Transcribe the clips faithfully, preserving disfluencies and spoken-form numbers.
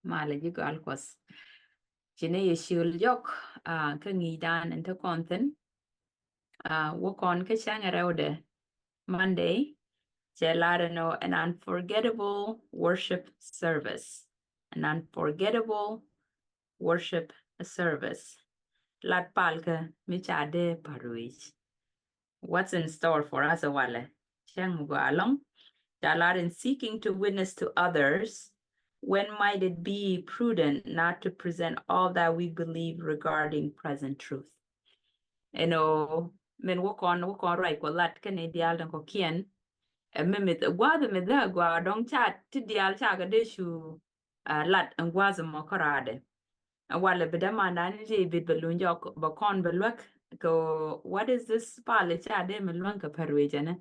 Malɛ ji̱ gɔal Kuɔth. Ci ni yɛ ciöl jɔk, ah, kä ŋi̱i̱cdan in te kɔn thi̱n. Ah, wä kɔn kä cäŋ rɛwdɛ Monday, cɛ lar ɛn ɣöö an unforgettable worship service. An unforgettable worship service. Lat palkä mi ca dee pa̱r ruëëc. What's in store for us ɛ walɛ? Cäŋ mi gɔaa ɛlɔ̱ŋ. Ca lar in seeking to witness to others. When might it be prudent not to present all that we believe regarding present truth? Ɛn ɣöö min wä kɔn, wä kɔn ruac Kuɔth lat kɛnɛ diaal tin kɔ̱kiɛn. Ɛ mi, mi gua̱a̱th mi dhɛ gɔaa dɔ̱ŋ ca ti diaal ca kɛ dee cu ah, lat ɛn gua̱a̱th ɛmɔ kärɔadɛ. Ɛ walɛ bi dämandan ni David bɛ luny jɔk, bɛ kɔn bɛ luäk kɛ, what is this pal ca dee mi luäŋ kɛ pa̱r ruëëc ɛnɛ?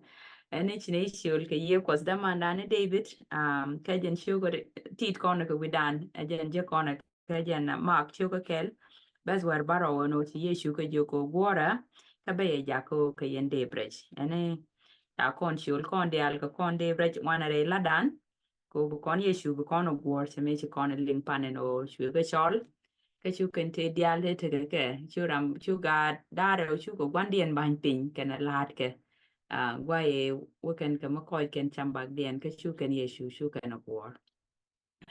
Ɛn i̱ ci ni ciöl kɛ Yiëë Kuɔth dämandan ni David, um, kɛ jɛn ciökɛ ri-, tit kɔn kɛ wi̱dan, ɛ jɛn ji̱ kɔn kɛ jɛn Mark ciökɛ kɛl. Bɛth wäär bärɔw ɛn ɣöö ci Yecu kɛ jiök kɛ guɔ̱rä, kä bɛ yɛ jak kɛ ɣöö kɛ yɛn dee brec. Ɛn i̱ ca kɔn ciöl kɔn diaal kɛ kɔn dee brec ŋuan rɛy la̱tdan. Kɛ ɣöö bi kɔn Yecu bi kɔn ɛ guɔ̱ɔ̱r cɛ mëë ci kɔn ɛ liŋ pan ɛn ɣöö cuɛ kɛ cɔl. Kä cu kɛn tëë diaal tëë tekɛ kɛ cu ram cu gaat da̱rɛ ɣöö cu kɛ gua̱ndiɛn ba̱ny piny kɛnɛ la̱a̱tkɛ. Ah, guayɛ wä kɛn kɛ mi kɔc kɛn cam bakdiɛn kä cu kɛn Yecu cu kɛn ɛ guɔ̱ɔ̱r.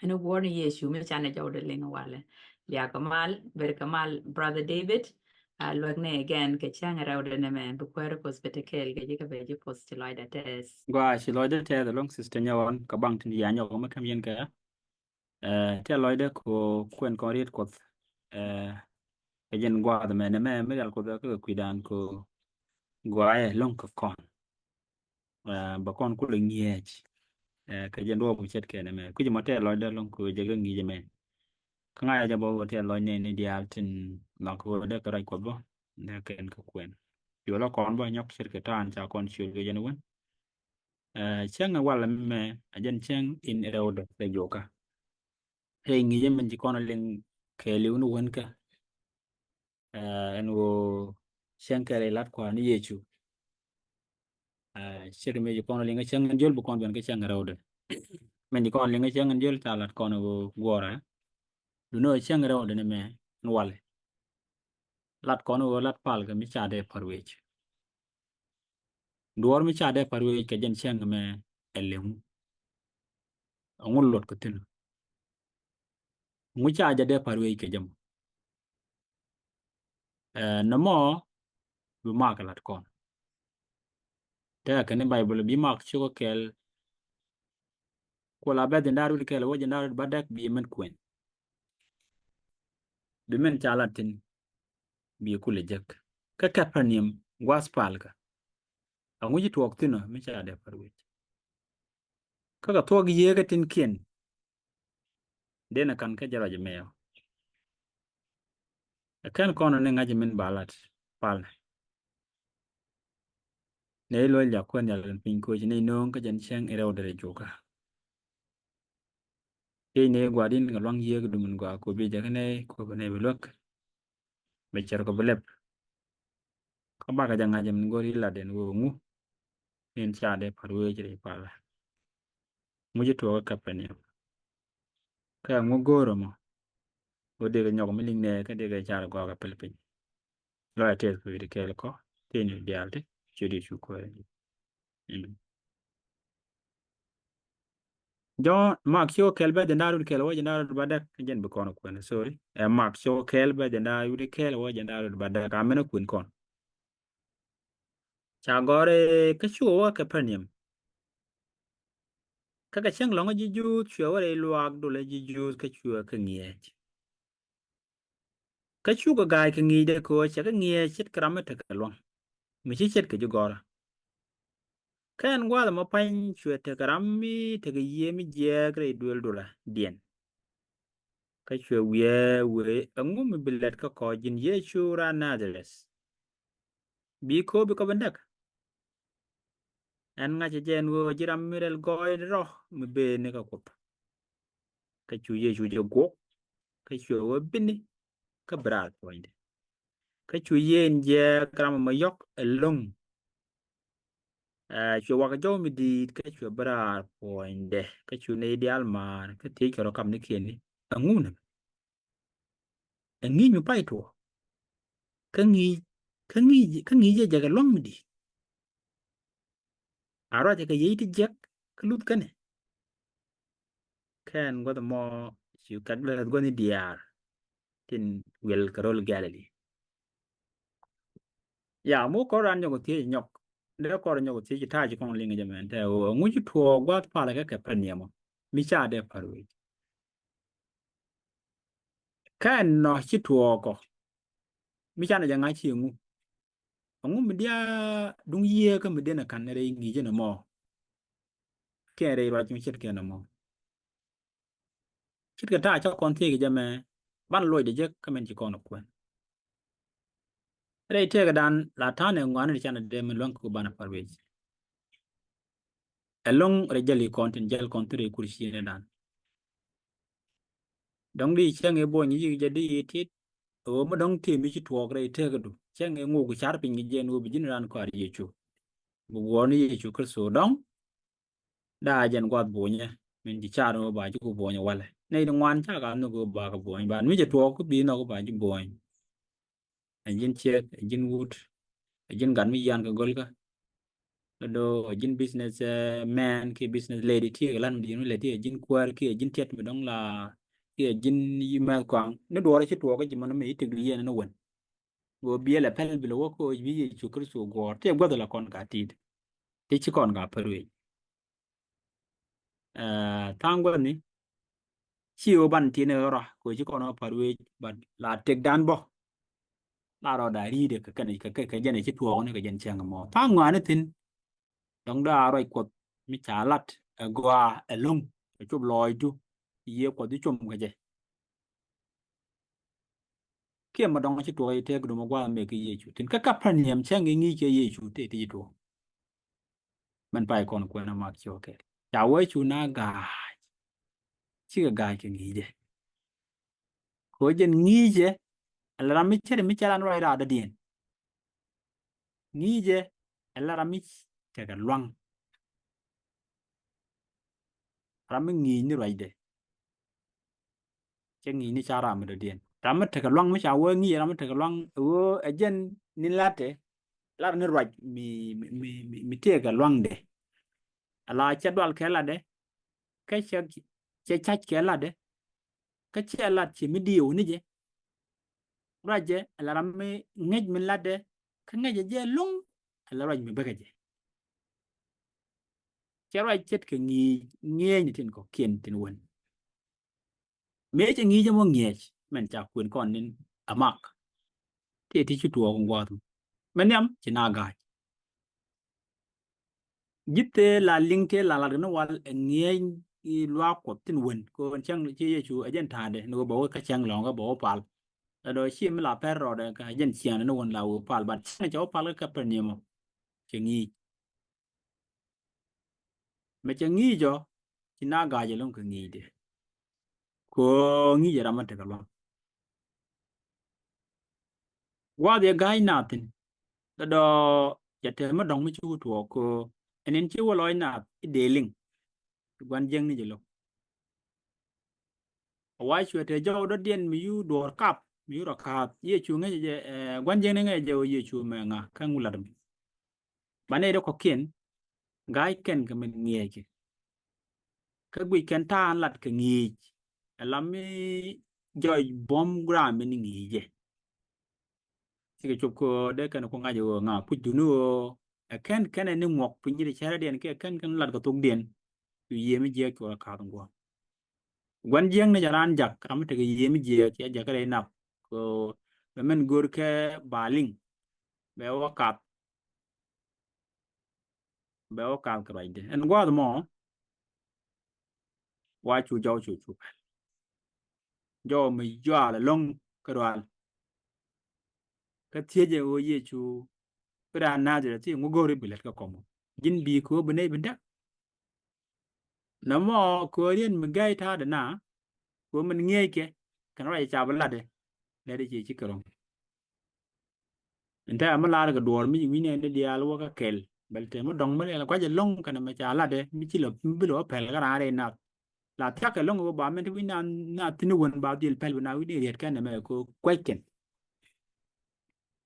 Ɛn ɛ guɔ̱ɔ̱r ni Yecu mi canɛ jɔwdɛ liŋ walɛ. Liakɛ mal, ber kɛ mal, Brother David. Ah, luäk ni again kɛ cäŋ rɛwdɛ nɛmɛ bi kuäär Kuɔth bɛ te kɛɛl kɛ ji̱ kä bɛ ji̱ Kuɔth ci lɔcdɛ tɛth. Gɔaa ci lɔcdɛ tɛth ɛlɔ̱ŋ Sister Nyawal kɛ baŋ tin yia nyɔk mi käm yɛn kɛ. Eh, tɛth lɔcdɛ kɛ kuɛn kɔn riet Kuɔth. Eh, kɛ jɛn gua̱a̱th mɛ nɛmɛ mi rial Kuɔth kɛ kui̱dan kɛ gɔaa ɛlɔ̱ŋ kɛ kɔn. Eh, bɛ kɔn kulɛ ŋi̱eec. Eh, kɛ jɛn duɔ̱ɔ̱p ce̱tkɛ nɛmɛ kui̱c mɔ tɛth lɔcdɛ ɛlɔ̱ŋ kɛ jɛ kɛ ŋi̱i̱c ɛmɛ. Kä ŋa̱c a jɛ bä wä tɛth lɔcdɛ ni diaal tin nhɔk wä dee kɛ ruac Kuɔth bä. Nɛ kɛn kɛ kuɛn. Cuɛ lɔ kɔn bä nyɔk ce̱tkɛ ta̱a̱n ca kɔn ciöl kɛ jɛn wän. Eh, cäŋ ɛ walɛ mɛ a jɛn cäŋ in rɛwdɛ rɛy juɔkä. Rɛy ŋi̱i̱cä min ci kɔn a liŋ kɛɛliw ni wänkä. Eh, ɛn ɣöö cäŋ kɛɛl rɛy lat Kua̱r ni Yecu. Eh, ce̱tkɛ mëë ci kɔn a liŋ kä cäŋ in jiöl bi kɔn ben kä cäŋ rɛwdɛ. Min ci kɔn a liŋ kä cäŋ in jiöl ca lat kɔn ɣöö guɔ̱ɔ̱rä. Duundɛ ɣöö cäŋ rɛwdɛ ni mɛ ɛn walɛ. Lat kɔn ɣöö lat palkä mi ca dee pa̱r ruëëc. Duɔ̱ɔ̱r mi ca dee pa̱r ruëëc kɛ jɛn cäŋ mɛ ɛ liŋu. Ɛŋu luɔt kɛ thi̱n? Ɛŋu ca jɛ dee pa̱r ruëëc kɛ jɛ mɔ? Eh, nɔmɔ bi mak lat kɔn. Tɛkɛ kɛn i̱ Baibol bi mak cukɛ kɛl. Kuɔl a bɛth in da̱r wi̱r kɛl wä jɛn da̱r wi̱r ba däk bi mɛn kuɛn. Bi mɛn ca lat thi̱n bi kulɛ jek. Kä Kapernaum gua̱a̱th palkä. Ɛŋu ci tuɔɔk thi̱n ɔ mi ca dee pa̱r ruëëc? Kä kɛ thuɔ̱k Yiëë kä tinkiɛn. Denɛ ka̱n kä jɛ ruac ɛmɛ ɔ. Ɛ kɛn kɔn ɔ ni ŋa̱c min ba lat palnɛ. Nɛ i̱ luɔ̱c liak kuɛn nhial kɛn piny koci ni no̱o̱ŋ kä jɛn cäŋ in rɛwdɛ rɛy juɔkä. I̱ ni gua̱di̱n kɛ lua̱ŋ Yiëë kɛ dumin gɔaa kopi jɛ kä nɛ kopi nɛ bi luäk. Bɛ cɛr kɔ bi lɛp. Kä bakɛ jɛ ŋa̱c min go̱r i̱ lat den wee ŋu. Nin ca dee pa̱r ruëëc rɛy palä. Ŋu ci tuɔɔk kä Kapernaum. Kä ŋu go̱o̱r ɛmɔ. Wä dee kɛ nyɔk mi liŋ nɛ kä dee kɛ car gɔaa kɛ pil piny. Lɔcdä tɛth kɛ wi̱i̱ ti kɛɛl kɔ. Tëë ni diaal ti. Ciöt Yecu Kuäär. Amen. Jɔ̱ɔ̱n Mak ciökä kɛl bɛ jɛn da̱r wi̱i̱ ti kɛl wä jɛn da̱r wi̱i̱ ti ba däk jɛn bi kɔn kuɛn, sorry. Ɛ Mak ciökä kɛl bɛ jɛn da̱r wi̱i̱ ti kɛl wä jɛn da̱r wi̱i̱ ti ba däk, amen kuɛn kɔn. Ca gɔ̱r ɛ kä cuɛ wä Kapernaum. Kä kɛ cäŋ lɔ̱ŋä ji̱ Juudh cuɛ wä rɛy luaak dolä ji̱ Juudh kä cuɛ kɛ ŋi̱eec. Kä cukɛ ga̱a̱c kɛ ŋi̱i̱cdɛ kɛ ɣöö cɛ kɛ ŋi̱eec ce̱tkɛ ram mi tekɛ lua̱ŋ mi ci ce̱tkɛ ji̱ gɔ̱rä. Kä ɛn gua̱a̱th ɛmɔ pa̱ny cuɛ tekɛ ram mi tekɛ yiëë mi jiääk rɛy duël dolä diɛn. Kä cuɛ wiee wëë, ɛŋu mi bi lɛt kä kɔ ji̱n Yecu raan Nadharɛth? Bi ko̱o̱p bi kɔ bi näk? Ɛn ŋa̱cä jɛ ɛn ɣöö ji̱ ram mi rɛl gɔɔydɛ rɔ mi bëëni kä Kuoth. Kä cu Yecu jɛ guɔk kä cuɛ wee bini kä bi raar puɔ̱nydɛ. Kä cu yeen jiɛɛk ram ɛmɔ yɔ̱k ɛlɔ̱ŋ. Ɛ, cuɛ wak jɔw mi di̱i̱t kä cuɛ bi raar puɔ̱nydɛ kä cu nɛy diaal maar kä thiec kɛ rɔ kamnikiɛn ni Ɛŋu nɛ? Ɛ ŋi̱i̱c mi pay tuɔɔk. Kä ŋi̱i̱c, kä ŋi̱i̱c, kä ŋi̱i̱c jɛ jɛ kɛ lua̱ŋ mi di̱i̱t. A ruacɛ kɛ yiey ti jiäk kä luth känɛ. Kɛn guäth mɔ ci kɛk lɛ guäth ni diaar tin wiɛl kɛ ro̱l Galili. Ya, mi kɔr ran nyɔk thiec nyɔk. Dee kɔr nyɔk thiec ta̱a̱ ci kɔn liŋ jɛ mɛn tɛ ɣöö ɛŋu ci tuɔɔk gua̱th palɛ kɛ Kapɛrniam mi ca dee pa̱r wec. Kɛn nɔ ci tuɔɔkɔ mi canɛ jɛ ŋa̱c ci ɛŋu. Ɛŋu mi diaa duŋ yiëë kä mi den ɛ ka̱n rɛy ŋi̱i̱cä nɔmɔ. Kɛn rɛy ruac mi ce̱tkɛ nɔmɔ. Ce̱tkɛ ta̱a̱ cä kɔn thiec kɛ jɛ mɛ ban luɔcdɛ jek kä mɛn ci kɔn ɛ kuɛn. Rɛy tëëkɛ dan la ta̱a̱nɛ ŋɔaani ti canɛ dee mi luäŋ kɛ banɛ pa̱r wec. Ɛlɔ̱ŋ rɛy jäl i̱ kɔn tin jäl kɔn thirɛ i̱ kur ciënɛ dan. Dɔ̱ŋ di cäŋ i̱ buɔ̱ny i̱ yik jɛ di i̱ tit. Ɣöö mi dɔ̱ŋ tëë mi ci tuɔɔk rɛy tëëkädu cäŋ i̱ ŋuk i̱ car piny kɛ jɛ ni ɣöö bi ji̱n ran kɔaar Yecu. Bi guɔ̱ɔ̱r ni Yecu Kritho dɔ̱ŋ. Daa jɛn guath buɔ̱nyɛ min ci car ni ɣöö ba ji̱ ku buɔ̱ny walɛ nɛy di ŋuan cak a nhök ɣöö ba kɛ buɔ̱ny ban mi cɛ tuɔɔk kä bi nhɔk ɣöö ba ji̱ buɔ̱ny. Ɛ ji̱n ciek, ɛ ji̱n wut, ɛ ji̱n gat mi yian kɛ gölkä. Kä do̱ ɛ ji̱n business, eh, man kiɛ business lady ti kɛ lan mi di̱i̱t mi lɛ ti ɛ ji̱n kuäär kiɛ ɛ ji̱n tiɛt mi dɔ̱ŋ la kiɛ ɛ ji̱n yi mɛth kɔaŋ ni duɔɔr ɛ ci tuɔɔk kä ji̱ mɔn mi i̱ tëk du yiɛn ni wen. Ɣöö biɛl ɛ pɛl bi lɛ wä koc bi Yecu Kritho guɔ̱ɔ̱r ti ɛ guäth la kɔn ka ti̱i̱t. Ti ci kɔn ka pär wec. Eh, tha̱a̱ŋ guäthni ci ɣöö ban ti̱n ɣöö rɔ kɛ ɣöö ci kɔn ɣöö pa̱r wec, but la tëkdan bä la rɔ da̱a̱ ri̱i̱dɛ kɛ kɛn kɛ kɛ jɛn ɛ ci tuɔɔkni kɛ jɛn cäŋ mɔ. Tha̱a̱ŋ ŋɔaani thi̱n dɔ̱ŋ dee a ruac Kuɔth mi ca lat ɛ gɔaa ɛlɔ̱ŋ ɛ cop lɔɔcdu. Yiëë Kuɔth i̱ com kɛ jɛ. Kiɛ mɛ dɔ̱ŋ ci tuɔɔk i̱ tëëk dum ɛ gua̱a̱th mëë kɛ Yecu thi̱n kä Kapɛrniam cäŋ i̱ ŋi̱i̱c kɛ Yecu tëë ti ci tuɔɔk. Mɛn pay kɔn kuɛn a mak ciökɛ ca wee cu na ga̱a̱c. Cikɛ ga̱a̱c kɛ ŋi̱i̱cɛ. Kɛ ɣöö jɛn ŋi̱i̱cɛ ɛ la ram mi cär mi cɛ ran ruac raar dɔ̱diɛn. Ŋi̱i̱cɛ ɛ la ram mi tekɛ lua̱ŋ. Ram mi ŋi̱i̱c ni ruacdɛ. Cɛ ŋi̱i̱c ni ca ram mi dɔ̱diɛn. Ram mi tekɛ lua̱ŋ mi ca wee ŋi̱i̱c ram mi tekɛ lua̱ŋ ɛ ɣöö ɛ jɛn ni la̱tɛ. Lar ni ruac mi, mi, mi, mi, mi tekɛ lua̱ŋdɛ. Ala cɛ dual kɛ latdɛ. Kä cɛ, cɛ ca̱c kɛ latdɛ. Kä cɛ lat ci mi diɛw ni jɛ. Ruacɛ ala ram mi ŋäc mi latdɛ. Kä ŋäcɛ jɛ lo̱ŋ ala ruac mi bäkɛ jɛ. Cɛ ruac ce̱tkɛ ŋi̱i̱c ŋi̱eecni tin kɔ̱kiɛn tin wen. Mëë cɛ ŋi̱i̱c ɛmɔ ŋi̱eec mɛn ca kuën kɔn ni̱n a mak. Tëë ti ci tuɔɔk in gua̱a̱th mɛ nhiam ci na ga̱a̱c. Ji̱ thëë la liŋ tëë la lat kɛ ni wal ɛ ŋi̱eec i̱ luaak Kuɔth tin wen kɛ ɣöö cäŋ ci Yecu ɛ jɛn ta̱a̱dɛ ni ɣöö bɛ wä kä cäŋ lɔ̱ŋ kä bɛ wä pal. Ɛ dɔ̱ ci mi la pɛr rɔɔdɛ kä jɛn ciɛŋdɛ ni wen la wä pal, but cäŋ cɛ wä pal kä Kapɛrniam ɔ cɛ ŋi̱i̱c. Mɛ cɛ ŋi̱i̱c ɔ ci na ga̱a̱c ɛlɔ̱ŋ kɛ ŋi̱i̱cdɛ. Kɛ ɣöö ŋi̱i̱c ɛ ram mi tekɛ lua̱ŋ. Gua̱a̱th yɛ ga̱a̱c naath thi̱n. Dɔ̱dɔ̱ cɛ te mi dɔ̱ŋ mi ci wä tuɔɔk kɛ ɣöö ɛn in ci wä lɔc naath i̱ dee liŋ. Gua̱n jiäkni jɛ lo̱k. A wa cuɛ te jɔw dɔ̱diɛn mi yu duɔ̱ɔ̱r kap mi yu rɔ kaath Yecu ŋäcɛ jɛ, eh, gua̱n jiäkni ŋäcɛ jɛ ɣöö Yecu mɛ ŋa kä ŋu lat mi. Banɛ dee kɔ̱kiɛn ga̱a̱c kɛn kɛ min ŋi̱eec kɛ. Kä guic kɛn ta̱a̱ lat kɛ ŋi̱i̱c ɛ la mi jɔc buɔ̱m gram mi ni ŋi̱i̱cɛ. Cikɛ cop kɛ ɣöö dee kɛn ku ŋa̱c ɣöö ŋa puc duni ɣöö ɛ kɛn kɛn ɛ ni ŋuɔk piny ri cɛrɛ diɛn kiɛ kɛn kɛn lat kɛ thok diɛn. Cu yiëë mi jiɛɛk cuɔl ɛ ka̱a̱th ŋuɔ̱k. Gua̱n jiäkni jɛ raan jak ram mi tekɛ yiëë mi jiɛɛk cɛ jak rɛy nap. Kɛ ɣöö bɛ min go̱r kɛ ba liŋ bɛ wä kath. Bɛ wä kath kɛ ruacdɛ ɛn gua̱a̱th mɔ. Wa cu jɔw cu cu pɛl jɔw mi jual ɛlɔ̱ŋ kä rual. Kä thiecɛ ɣöö Yecu bi raan Nadhɛrɛth thiec ŋu go̱ri bi lät kä kɔmɔ ji̱n bi kɛ ɣöö bi nɛy bi däk. Nɔmɔ kɛ ɣöö riet mi gäi ta̱a̱dɛ na kɛ ɣöö min ŋi̱eeckɛ kɛn ruac ca bi latdɛ. Lɛt i̱ ciɛ ci kɛ rɔ̱ŋ. Ɛn tɛ̈ mi lar kɛ duɔ̱ɔ̱r mi ci wi̱cnɛ ni diaal wä kä kɛl bɛl te mi dɔ̱ŋ mi lɛl kuac ɛlɔ̱ŋ kɛnɛ mɛ ca latdɛ mi ci lɔ mi bi lɔ wä pɛl kä raan rɛy nath. La thia̱k kɛ lo̱ŋ ɣöö ba mɛn ti wi̱c na, na thi̱n wän ba dhil pɛl bi na wi̱c ni riet kɛn ɛmɛ kɛ kuec kɛn.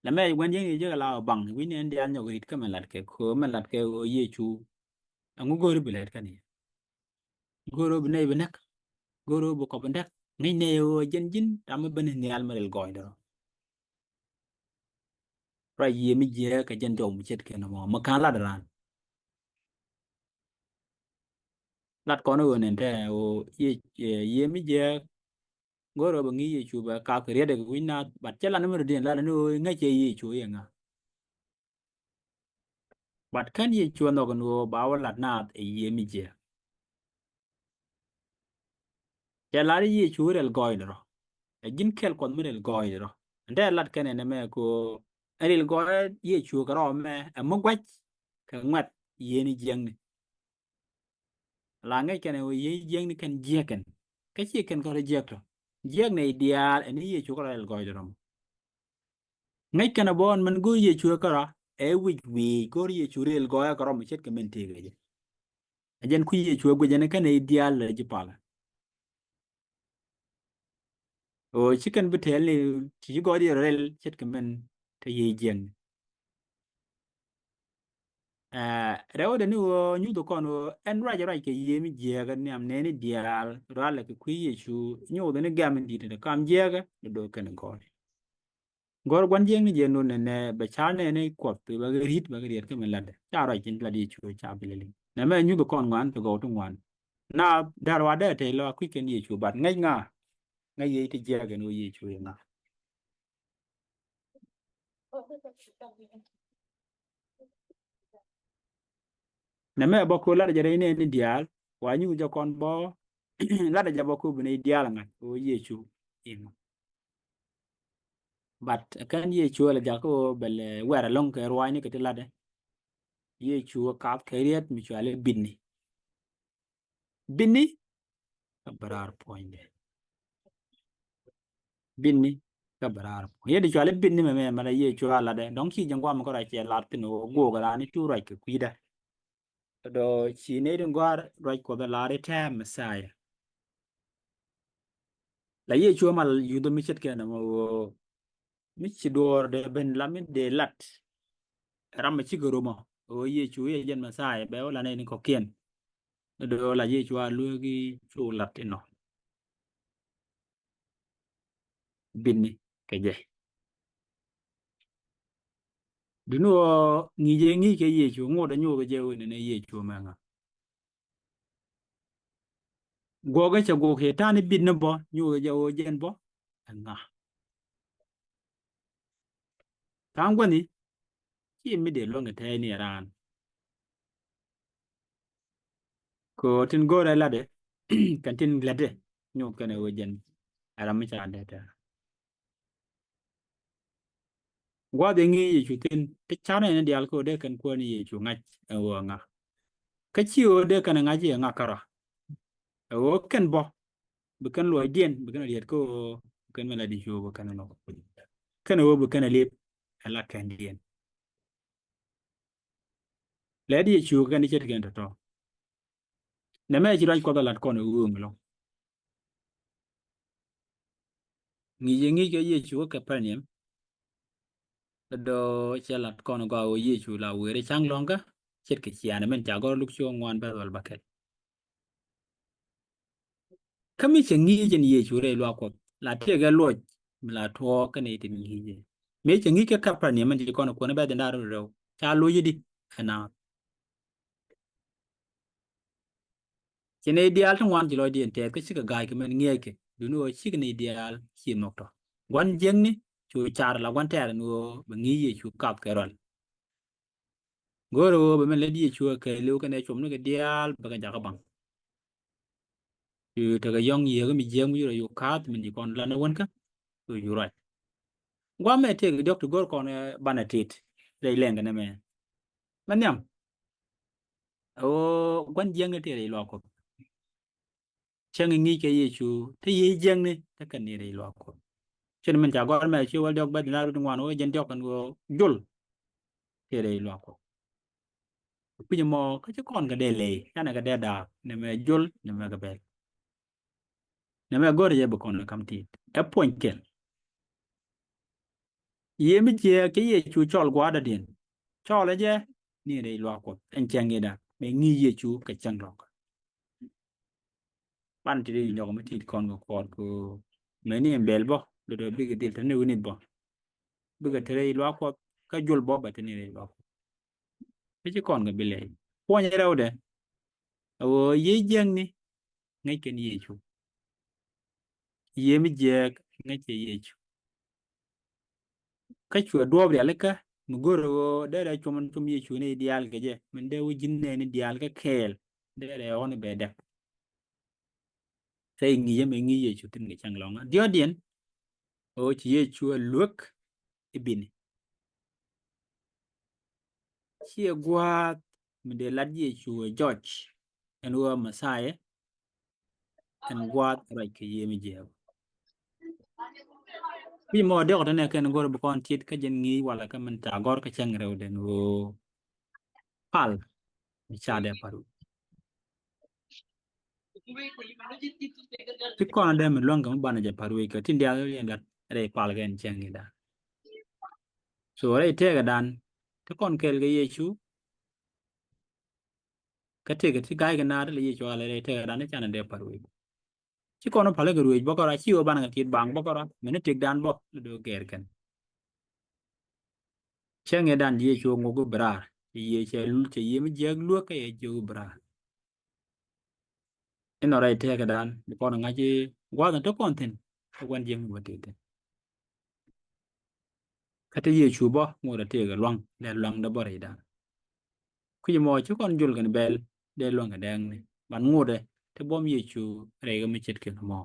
Lɛ mɛ gua̱n jiäkni jɛ kɛ la baŋ wi̱c ni ɛn diaal nyɔk rit kä mɛ lat kɛ kɛ mɛ lat kɛ ɣöö Yecu. Ɛŋu go̱o̱ri bi lɛt kɛn yɛ? Go̱o̱ri bi nɛy bi näk. Go̱o̱ri bi kɔp bi näk. Ŋäc nɛy ɣöö jɛn ji̱n ram mi ben nhial mi ril gɔɔydɛ rɔ. Ruac yiëë mi jiääk kɛ jɛn jɔw mi ce̱tkɛ nɔmɔ mi ka̱n lat raan. Lat kɔn ɣöö nɛn tɛ ɣöö yiëë, yiëë mi jiääk. Go̱o̱rä bɛ ŋi̱i̱c Yecu bɛ kak riɛt ɛ kɛ wi̱c naath, but cɛ lat ni mi rɔ diɛn lat ni ɣöö ŋäc cɛ Yecu i̱ ŋa. But kän Yecu ɛ nhɔk ni ɣöö ba wä lat naath ɛ yiëë mi jiääk. Cɛ lat i̱ Yecu rɛl gɔɔydɛ rɔ. Ɛ ji̱n kɛl Kuɔth mi rɛl gɔɔydɛ rɔ. Ɛn tɛ lat kɛn ɛn ɛmɛ kɛ ɣöö ɛ ril gɔɔydɛ Yecu kɛ rɔ mɛ ɛ mi gua̱c kɛ ŋuɛ̈t yiëë ni jiääkni. La ŋäc kɛn ɛ ɣöö yiëë jiäkni kɛn jiäk kɛn. Kä ciɛ kɛn kɔn rɔ jiäk tɔ. Jiäk nɛy diaal ɛn i̱ Yecu kärɔ rɛl gɔɔydɛ rɔ mɔ. Ŋäc kɛn ɛ bɔɔn mɛn go̱o̱r Yecu ɛ kärɔ ɛ wi̱c wi̱i̱ go̱o̱r Yecu rɛl gɔɔydɛ kärɔ mɔ ce̱tkɛ mɛn tëëk ɛ jɛ. Ɛ jɛn kui̱ Yecu ɛ guic ɛn ɛ kɛn nɛy diaal rɛl ji̱ palä. Ɣöö ci kɛn bi tɛɛl ni ci ci gɔɔydɛ rɛl ce̱tkɛ mɛn te yiëë jiäkni. Ɛ rɛwdɛ ni ɣöö nyuth kɔn ɣöö ɛn ruac ruac kɛ yiëë mi jiääk ɛ nhiam nɛɛni diaal rualɛ kɛ kui̱ Yecu nyuuth ni gɛ̈m in di̱t in te kam jiääk ɛ do̱do̱ kɛn gɔɔy. Gɔr gua̱n jiäkni jɛ nun nɛ nɛ bɛ ca̱r nɛɛni Kuɔth bɛ kɛ ri̱t bɛ kɛ riɛt kä min latdɛ ca ruac in lat Yecu ca bi lili nɛ mɛ nyuth kɔn ŋuan kɛ gɔw ti ŋuan. Na däär wa dee tɛy lɔ a kui̱ kɛn Yecu bat ŋäc ŋa ŋäc yiëë ti jiääk ɛn ɣöö Yecu i̱ ŋa. Nɛ mɛ bä ko̱ lat jɛ rɛy nɛɛni diaal wa nyuth jɛ kɔn bä lat jɛ bä ko̱ bi nɛy diaal ŋa̱c ɣöö Yecu i̱ ŋa. But kɛn Yecu ɛlɛ jakä ɣöö bɛ lɛ wɛr ɛlɔ̱ŋ kɛ ruaacni kɛ ti latdɛ. Yecu ɛ kap kɛ riet mi cuali bitni. Bitni kä bɛ raar puɔ̱nydɛ. Bitni kä bɛ raar puɔ̱nydɛ. Yet cuali bitni mɛ mɛ mɛ la Yecu a latdɛ dɔ̱ŋ ci jɛ ŋuam kärɔ cɛ lat thin ɣöö guɔk raan i̱ cu ruac kɛ kui̱dä. Dɔ ci nɛy ti gɔ̱a̱r ruac Kuɔth ɛ lar i̱ tɛ̱̈ɛ̱̈ Mɛthia. La Yecu mal yuth mi ce̱tkɛ nɔmɔ ɣöö mi ci duɔɔr dee ben la mi dee lat. Ram mi cikɛ romɔ ɣöö Yecu i̱ ɛ jɛn Mɛthia bɛ wä la nɛy ni kɔ̱kiɛn. Dɔ la Yecu a lueek i̱ cu lat inɔ. Bitni kɛ jɛ. Duni ɣöö ŋi̱i̱c ɛ ŋi̱i̱c kɛ Yecu ŋot ɛ nyuuth ɛ jɛ ɣöö nɛnɛ Yecu mɛ ŋa. Guɔk ɛ cɛ guɔk kɛ ta̱a̱n i̱ bitni bä nyuuth ɛ jɛ ɣöö jɛn bä ɛ ŋa. Ta̱a̱n gua̱ni ci mi dee luäŋ kɛ tɛɛni ɛ raan. Kɛ ɣöö tin go̱o̱rɛ latdɛ kɛn tin lätdɛ nyuuth kɛn ɛ ɣöö jɛn ɛ ram mi ca dee tɛɛr. Gua̱a̱th ɛ ŋi̱i̱c Yecu thi̱n ti ca̱rnɛ ni diaal kä ɣöö dee kɛn kuäär ni Yecu ŋa̱c ɛ ɣöö ŋa. Kä ci ɣöö dee kɛn ɛ ŋa̱c i̱ ɛ ŋa kärɔa. Ɛ ɣöö kɛn bä bi kɛn luɔcdiɛn bi kɛn ɛ riet kä ɣöö bi kɛn mɛ la di cu bi kɛn ɛ nhɔk. Kɛn ɛ ɣöö bi kɛn ɛ liep ɛ la kɛndiɛn. Lɛt Yecu kɛn i̱ ce̱tkɛn tɔ̱tɔ̱. Nɛ mɛ ci ruac Kuɔth a lat kɔn i̱ ɣööŋ ɛlɔ̱ŋ. Ŋi̱i̱c ɛ ŋi̱i̱c kɛ Yecu kä Kapernaum. Dɔ cɛ lat kɔn gɔaa ɣöö Yecu la wëë rɛ ca̱ŋ lɔ̱ŋkä ce̱tkɛ ciaanɛ min ca gɔ̱r Luk cu ŋuan bɛth wäl bäkɛl. Kä mi cɛ ŋi̱i̱c ɛn Yecu rɛy luaak Kuɔth la tëëkɛ luɔc mi la tuɔɔk kɛnɛ i̱ tin ŋi̱i̱c ɛ. Mi cɛ ŋi̱i̱c kɛ Kapernaum min ci kɔn kuɔn bɛth in da̱r rɛw ca loc i̱di ɛn naath. Ci nɛy diaal ti ŋuan ci lɔcdiɛn tɛth kä cikɛ ga̱a̱c kɛ mɛn ŋiɛckɛ duni ɣöö cikɛ nɛy diaal ci nhɔk tɔ. Gua̱n jiäkni cu car la gua̱n tɛɛr ni ɣöö bɛ ŋi̱i̱c Yecu kap kɛ rual. Go̱o̱rɛ ɣöö bɛ mɛn lät Yecu ɛ kɛɛliw kɛnɛ cuɔmnikɛ diaal bɛ kɛ jakä baŋ. Cu tekɛ yɔ̱ŋ yiëëkä mi jiäk mi cu rɔ yuk ka̱a̱th min ci kɔn lan ɛ wänkä cu yuk ruac. Gua̱a̱mɛ tëëk diɔ̱k ti go̱o̱r kɔn banɛ tit rɛy lɛŋkɛ nɛmɛ. Mɛ nhiam. Ɛ ɣöö gua̱n jiäkni tëë rɛy luaak Kuɔth. Cäŋ i̱ ŋi̱i̱c kɛ Yecu te yiëë jiäkni te kɛn ni rɛy luaak Kuɔth. Cin min ca gɔ̱r mɛ ci wäl diɔ̱k bɛth in a rut ŋuan wä jɛn diɔ̱k kɛn wä jol. Tëë rɛy luaak Kuɔth. Kui̱c mɔ kä ci kɔn kɛ dee ley canɛ kɛ dee daak nɛ mɛ jol nɛ mɛ kɛ bɛl. Nɛmɛ go̱rɛ jɛ bi kɔn kam tit ɛ puɔ̱ny kɛl. Yiëë mi jiääk cɛ Yecu cɔl gua̱a̱r dɔ̱diɛn. Cɔl ɛ jɛ ni rɛy luaak Kuɔth ɛn cäŋ i̱dan mɛ ŋi̱i̱c Yecu kɛ cäŋ lɔ̱ŋ. Ban ti di nyɔk mi tit kɔn kɛ kuɔr kɛ mɛ ni ɛn bɛl bä do̱do̱ bikɛ dhil te ni wi̱nit bä. Bikɛ te rɛy luaak Kuɔth kä jul bä bɛ te ni rɛy luaak Kuɔth. Kä ci kɔn kɛ bi lɛy puɔ̱ny rɛwdɛ. Ɛ ɣöö yiëë jiäkni ŋäc kɛn Yecu. Yiëë mi jiääk ŋäc kɛ Yecu. Kä cuɛ duɔɔp rialikä mi go̱r ɣöö derɛ cuɔm cum Yecu ni diaal kɛ jɛ min dee wä ji̱n nɛɛni diaal kä kɛɛl derɛ ɣɔn bɛ dɛk. Thɛy ŋi̱i̱c ɛmɛ ŋi̱i̱c Yecu thi̱n kɛ cäŋ lɔ̱ŋä diɔ̱ɔ̱diɛn. Ɣöö ci Yecu ɛ luek i̱ bini. Ciɛ gua̱a̱th mi dee lat Yecu ɛ jɔc ɛn ɣöö Mɛthia ɛn gua̱a̱th ruac kɛ yiëë mi jiääk. Kui̱ mɔ diɔk tɛnɛ kɛn go̱r bi kɔn tit kä jɛn ŋi̱i̱c walɛ kä min ca gɔ̱r kä cäŋ rɛwdɛn ɣöö pal mi ca dee pa̱r wi̱c. Ti kɔn dee mi luäŋ kɛ mi banɛ jɛ pa̱r wi̱c kɛ tin diaal yɛn lat rɛy pal kɛn cäŋ i̱dan. So rɛy tëëkädan ti kɔn kɛɛl kɛ Yecu. Kä tëëkä ti ga̱a̱c kɛ naath ti lɛ Yecu alɛ rɛy tëëkädan ti canɛ dee pa̱r wi̱c. Ci kɔn wä palä kɛ ruëëc bä kärɔa ci wä banɛ kɛ tit baŋ bä kärɔa mini tëkdan bä lɛ do̱ gɛɛr kɛn. Cäŋ i̱dan Yecu ŋuɔk i̱ bi raar cɛ yiëë cɛ lul cɛ yiëë mi jiääk luäk kä yɛ jiök i̱ bi raar. Inɔ rɛy tëëkädan bi kɔn ŋa̱c i̱ gua̱a̱th in te kɔn thi̱n kä gua̱n jiäkni bä tëë thi̱n. Kä te Yecu bä ŋot a tëëkɛ lua̱ŋ dee lua̱ŋdɛ bä rɛydan. Kui̱c mɔ ci kɔn jol kɛn bɛl dee lua̱ŋ kɛ dɛɛŋni ban ŋotdɛ te buɔ̱m Yecu rɛy kɛ mi ce̱tkɛ mɔ.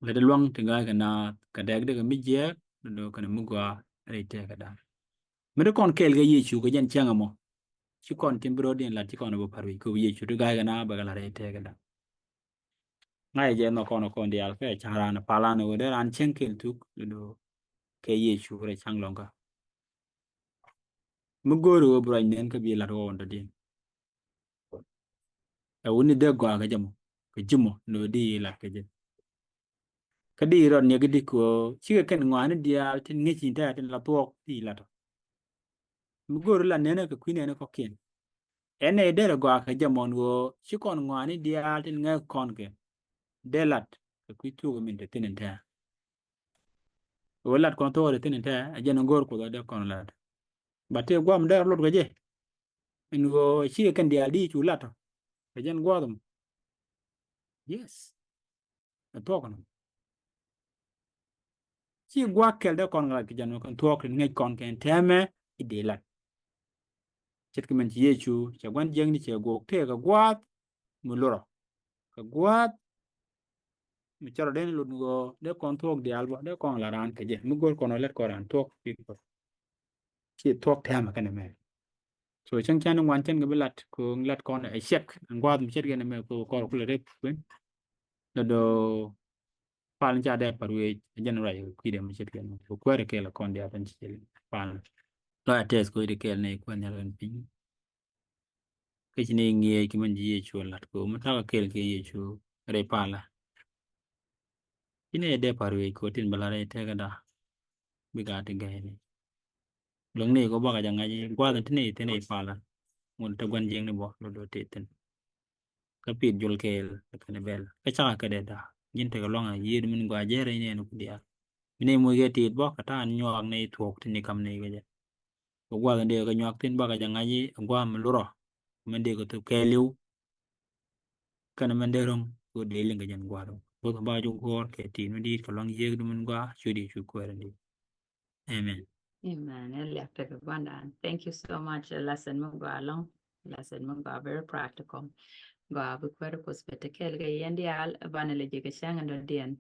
Lɛ dee lua̱ŋ ti ga̱a̱c kɛ naath kɛ dɛɛk dee kɛ mi jiääk dee dee kɛn mi gɔaa rɛy tëëkädan. Mi dee kɔn kɛɛl kɛ Yecu kɛ jɛn cäŋ ɛmɔ ci kɔn tin bi ro̱diɛn lat ci kɔn bi pa̱r wi̱c kɛ bi Yecu ti ga̱a̱c kɛ naath bɛ kɛ lat rɛy tëëkädan. Ŋa̱cɛ jɛ nhɔk kɔn kɔn diaal kɛ ca̱ŋ raan palan ɣöö dee raan cieŋ kɛɛl thuk do̱do̱ kɛ Yecu rɛy cäŋ lɔ̱ŋkä. Mi go̱o̱ri ɣöö bi ruac nɛn kä bi la̱t ɣɔw in dɔ̱diɛn. Ɛ wuni dee gɔaa kɛ jɛ mɔ kɛ ji̱ mɔ ni ɣöö di la̱t kɛ jɛ. Kä di rɔt niɛk di kɛ ɣöö cikɛ kɛn ŋɔaani diaal tin ŋi̱c in tɛ̈ɛ̈ tin la thuɔɔk di la̱t ɔ. Mi go̱o̱ri la nɛn ɛ kɛ kui̱ nɛn ɛ kɔ̱kiɛn. Ɛn ɛ derɛ gɔaa kɛ jɛ mɔ ni ɣöö ci kɔn ŋɔaani diaal tin ŋäk kɔn kɛ dee la̱t kɛ kui̱ thuɔɔk min te thi̱n in tɛ̈ɛ̈. Ɣöö lat kɔn thuɔ̱k ri thi̱n in tɛ̈ɛ̈ a jɛn in go̱o̱r Kuoth a dee kɔn lat. Ba tëë gua̱a̱m dee rɔ lot kɛ jɛ. In ɣöö cikɛ kɛn diaal di cu lat tɔ kɛ jɛn gua̱a̱th mɔ. Yes. Ɛ thuɔ̱k nɔ ci gua̱a̱k kɛl dee kɔn lat kɛ jɛn mɔ kɛn thuɔ̱k ri ŋäc kɔn kɛn tɛmɛ i̱ dee lat. Ce̱tkɛ min ci Yecu cɛ gua̱n jiäkni cɛ guɔk tëëkɛ gua̱a̱th mi lurɔ kɛ gua̱a̱th mi cɛ rɔ den lut ni ɣöö dee kɔn thuɔ̱k diaal bä dee kɔn la raan kɛ jɛ mi go̱r kɔn ɔ lät kɔn raan thuɔ̱k pik bä. Ci thuɔ̱k tɛmɛ kɛn ɛmɛ. So cäŋ can ŋuan cän kɛ bi lat kɛ lat kɔn ɛ cɛk ɛn gua̱a̱th mi ce̱tkɛ ɛn ɛmɛ kɛ kɔr kulɛ rep kuën. Do̱do̱ pal ni ca dee pa̱r wec ɛ jɛn ruac kɛ kui̱dɛ mi ce̱tkɛ ɛn kɛ kuäär kɛɛl kɔn diaal pɛn ci cɛ pal. Lɔ a tɛth koc di kɛɛl ni kuäär ni rɛn piny. Kä ci ni ŋiɛc kɛ mɛn ji̱ Yecu lat kɛ mi takä kɛɛl kɛ Yecu rɛy palä. Ci ni dee pa̱r wec kɛ tin bä la rɛy tɛkäda bi gaat ti gɛɛni. Lo̱ŋ ni kɛ bakɛ jɛ ŋa̱c gua̱a̱th ti ni thi̱n rɛy palä. Ŋun te gua̱n jiäkni bä lo̱do̱ ti thi̱n. Kä pit jul kɛɛl kɛn bɛl kä cakɛ kɛ dee da̱a̱ ji̱n tekɛ luaŋ a yiëëd min gɔaa jɛɛr rɛy nɛɛni ku diaal. Mi ni muc kɛ tit bä kɛ ta̱a̱n nyuak ni thuɔ̱k ti ni kam ni kɛ jɛ. Kɛ gua̱a̱th in dee kɛ nyuak thi̱n bakɛ jɛ ŋa̱c i̱ gua̱a̱th mi lurɔ. Min dee kɛ thop kɛɛliw. Kɛn min dee ro̱ŋ kɛ dee liŋ kɛ jɛn gua̱a̱th. Both ba ju guɔ̱ɔ̱r kɛ tit mi di̱i̱t kɛ luaŋ yiëëkdu min gɔaa cu di cu kuɛɛr in di̱i̱t. Amen. Amen. Ɛ liak tekɛ gua̱ndan. Thank you so much. Lesson mi gɔaa lɔŋ. Lesson mi gɔaa very practical. Gɔaa bi kuɛɛr Kuoth bɛ te kɛɛl kɛ yɛn diaal banɛ lɛ jɛ kɛ cäŋ in dɔ̱diɛn.